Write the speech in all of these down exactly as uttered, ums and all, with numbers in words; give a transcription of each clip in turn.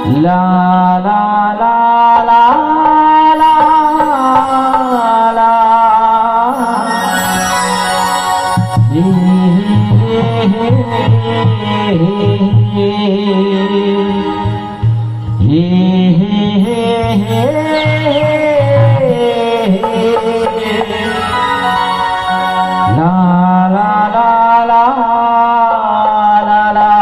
ला, ला, ला, ला, ला। ला, ला, ला, ला, ला, ला।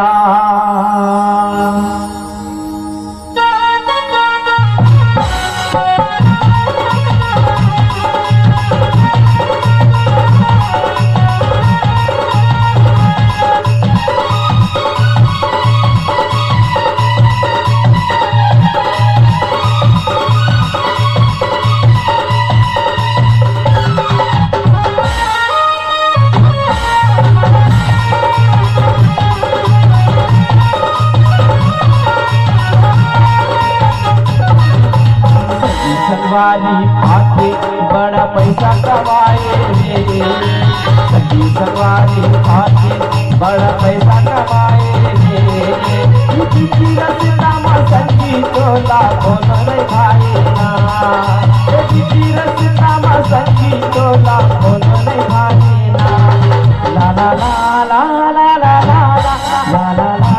संगी संगवारी आके बड़ा पैसा कमाए रे। संगी संगवारी आके बड़ा पैसा कमाए रे। ये चिट्ठी रस्ता मा संगी तोला कोनो नहीं भाई ना। ये चिट्ठी रस्ता मा संगी तोला कोनो नहीं भाई ना। ला ला ला ला ला ला ला ला।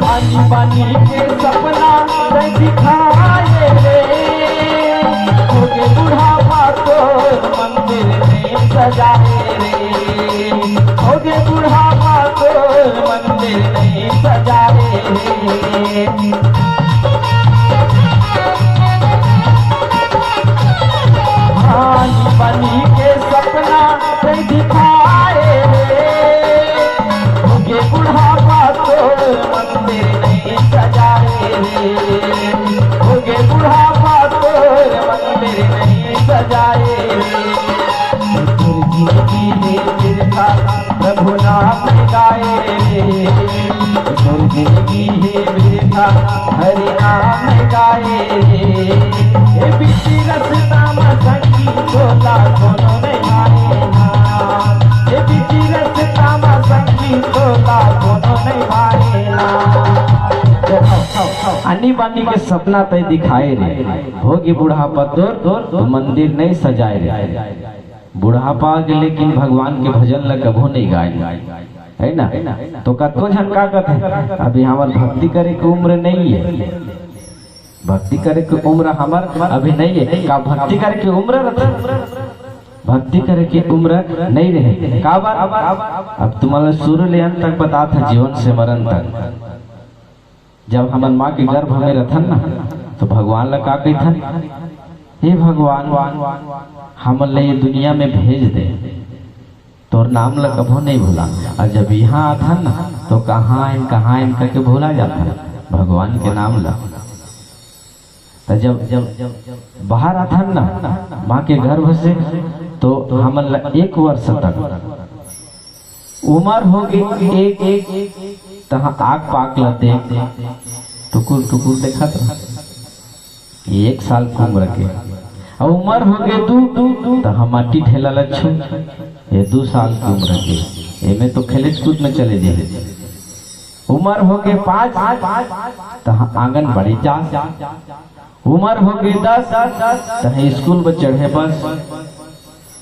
पानी पानी के सपना नहीं दिखाए रे, होगे बुढ़ापा तोर मंदिर नहीं सजाए रे, होगे बुढ़ापा तोर मंदिर नहीं सजाए रे। पानी पानी के सपना नहीं दिखाए रे, होगे बुढ़ापा तोर मंदिर नहीं सजाए रे, होगे बुढ़ापा तोर मंदिर नहीं सजाए रे। तोर जिंदगी में बिरथा प्रभु नाम गाए रे, तोर जिंदगी हे बिरथा हरि नाम गाए रे। ए बीच रस्ता मा संगी तोला कोनो नहीं भाए ना, ए बीच रस्ता मा संगी तोला कोनो नहीं भाए ना। आनी बानी के सपना तय दिखाए रे, होगे बुढ़ापा तोर, तोर मंदिर नहीं सजाए रे। बुढ़ापा के लेकिन भगवान के भजन ला कभो नहीं गाए, है ना? तो कतको झन का कहते, "अभी हमर भक्ति करे के उम्र नहीं है, भक्ति करे के उम्र हमर अभी नहीं है।" का भक्ति करे के उम्र रहते? भक्ति करे के उम्र नहीं रहे। का बात? अब तुम्हारा शुरू ले अंत तक बता था, जीवन से मरण तक। जब हमन माँ के गर्भ में रथन ना, तो भगवान ला का कहिथन? "हे भगवान, हमन ला ये दुनिया में भेज दे, तोर नाम ला कभो नहीं भूला।" और जब यहाँ आथन ना, तो कहाँ आइन, कहाँ आइन करके भूला जाथन भगवान के नाम ला। तो जब, जब बाहर आथन ना माँ के गर्भ से, तो हमन ला एक वर्ष तक उमर होगे एक, एक, तहाँ आग पाक ल देख, टुकुर टुकुर देखत रह। ये एक साल के उम्र के। अउ उमर होगे दू, तहाँ माटी ढेला ल छू। ये दू साल के उम्र के। एमे तो खेले कूद में चले जाही। उमर होगे पाँच, तहाँ आंगनबाड़ी जा। उमर होगे दस, तहाँ स्कूल में चढ़े बस।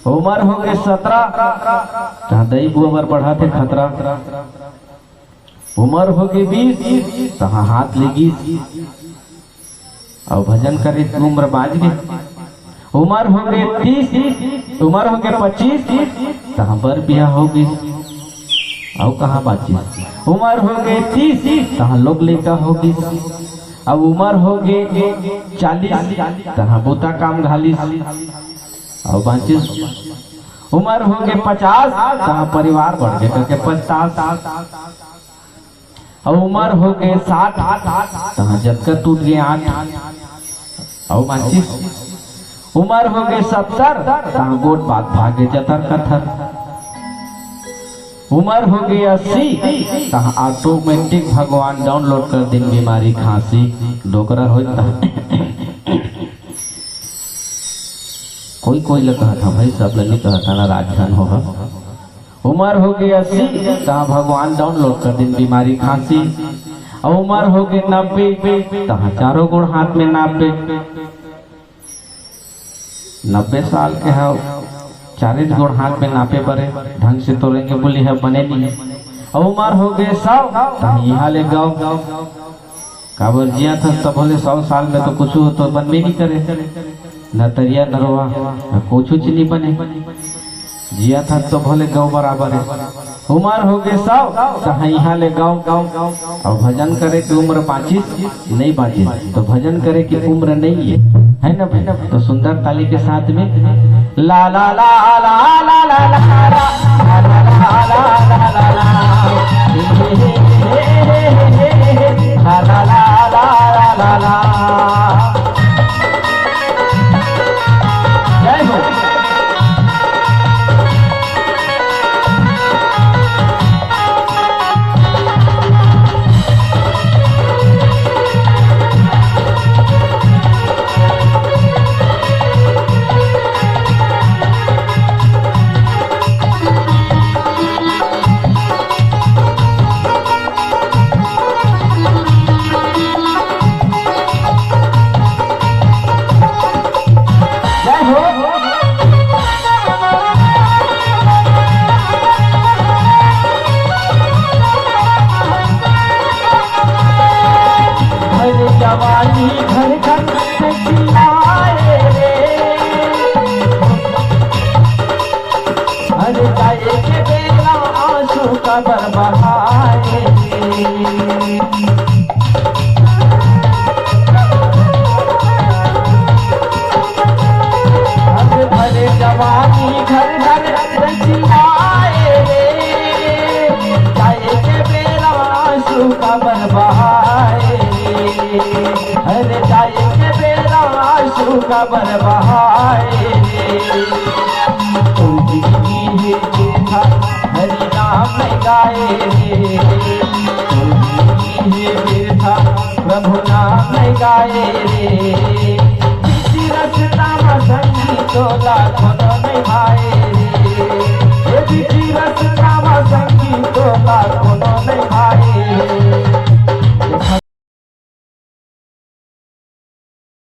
उमर होगे सतरा, तहाँ दई बुआ बर बढ़त हे खतरा। उमर होगे बीस, तहाँ हाथ ले गिस। अउ भजन करे के उम्र बाँच गे। उमर होगे तीस, उमर होगे पच्चीस, तहाँ बर बिहा हो गिस। अउ कहाँ बाँचिस? उमर होगे तीस, तहाँ लोग लइका हो गिस। अब उमर होगे चालीस, तहाँ बूता काम घालिस। अउ बांचिस, उमर होगे पचास, तहाँ परिवार बढ़ गे कहिके पछतास। अउ उमर होगे साठ, तहाँ जतका टूट गे आंट। अउ बांचिस, उमर होगे सत्तर, तहाँ गोठ बात भागे जतर कथर। उमर होगे अस्सी, तहाँ automatic भगवान download कर दिन बीमारी खांसी, डोकरा होय तहाँ। कोई कोई ल कहत हँव भाई, सब ल नइ कहत हँव ना, राजधन हो ह। उमर होगे अस्सी, तहाँ भगवान download कर दिन बीमारी खांसी। अउ उमर होगे नब्बे, तहाँ चारों गोड़ हाथ में नापे। नब्बे साल के हव, चारेच गोड़ हाथ में नापे बरे, ढंग से तोरेंगे बोली ह बने नहीं। अउ उमर होगे सौ, तहाँ इहाँ ले गौ। काबर जियत हस तभो ले सौ साल में तो कुछु तो बनबे नइ करे, न तरिया नरवा, न कुछुच नइ बने। जियत हस तभो ले गौ बराबर हे। उमर होगे सौ, तहाँ इहाँ ले गौ। अउ भजन करे के उमर बांचिस, नइ बांचिस, तो भजन करे के उमर नइ हे, है ना भाई? तो सुंदर ताली के साथ में ला ला ला ला। जय हो। जय हो। भर जवानी घर घर से चिल्लाए रे। अरे जाए के बेरा आंसू काबर बहाए रे। अब भरे जवानी घर घर रचियाए रे, जाए के बेरा आंसू काबर बहाए रे, अरे जाए के बेरा आंसू काबर बहाए रे। तुलसी जी हे देखा हरि नाम गाए रे, तुलसी जी हे देखा प्रभु नाम गाए रे। बीच रस्ता म संगी तोला कोनो नइ भाए रे। ए बीच रस्ता म संगी तोला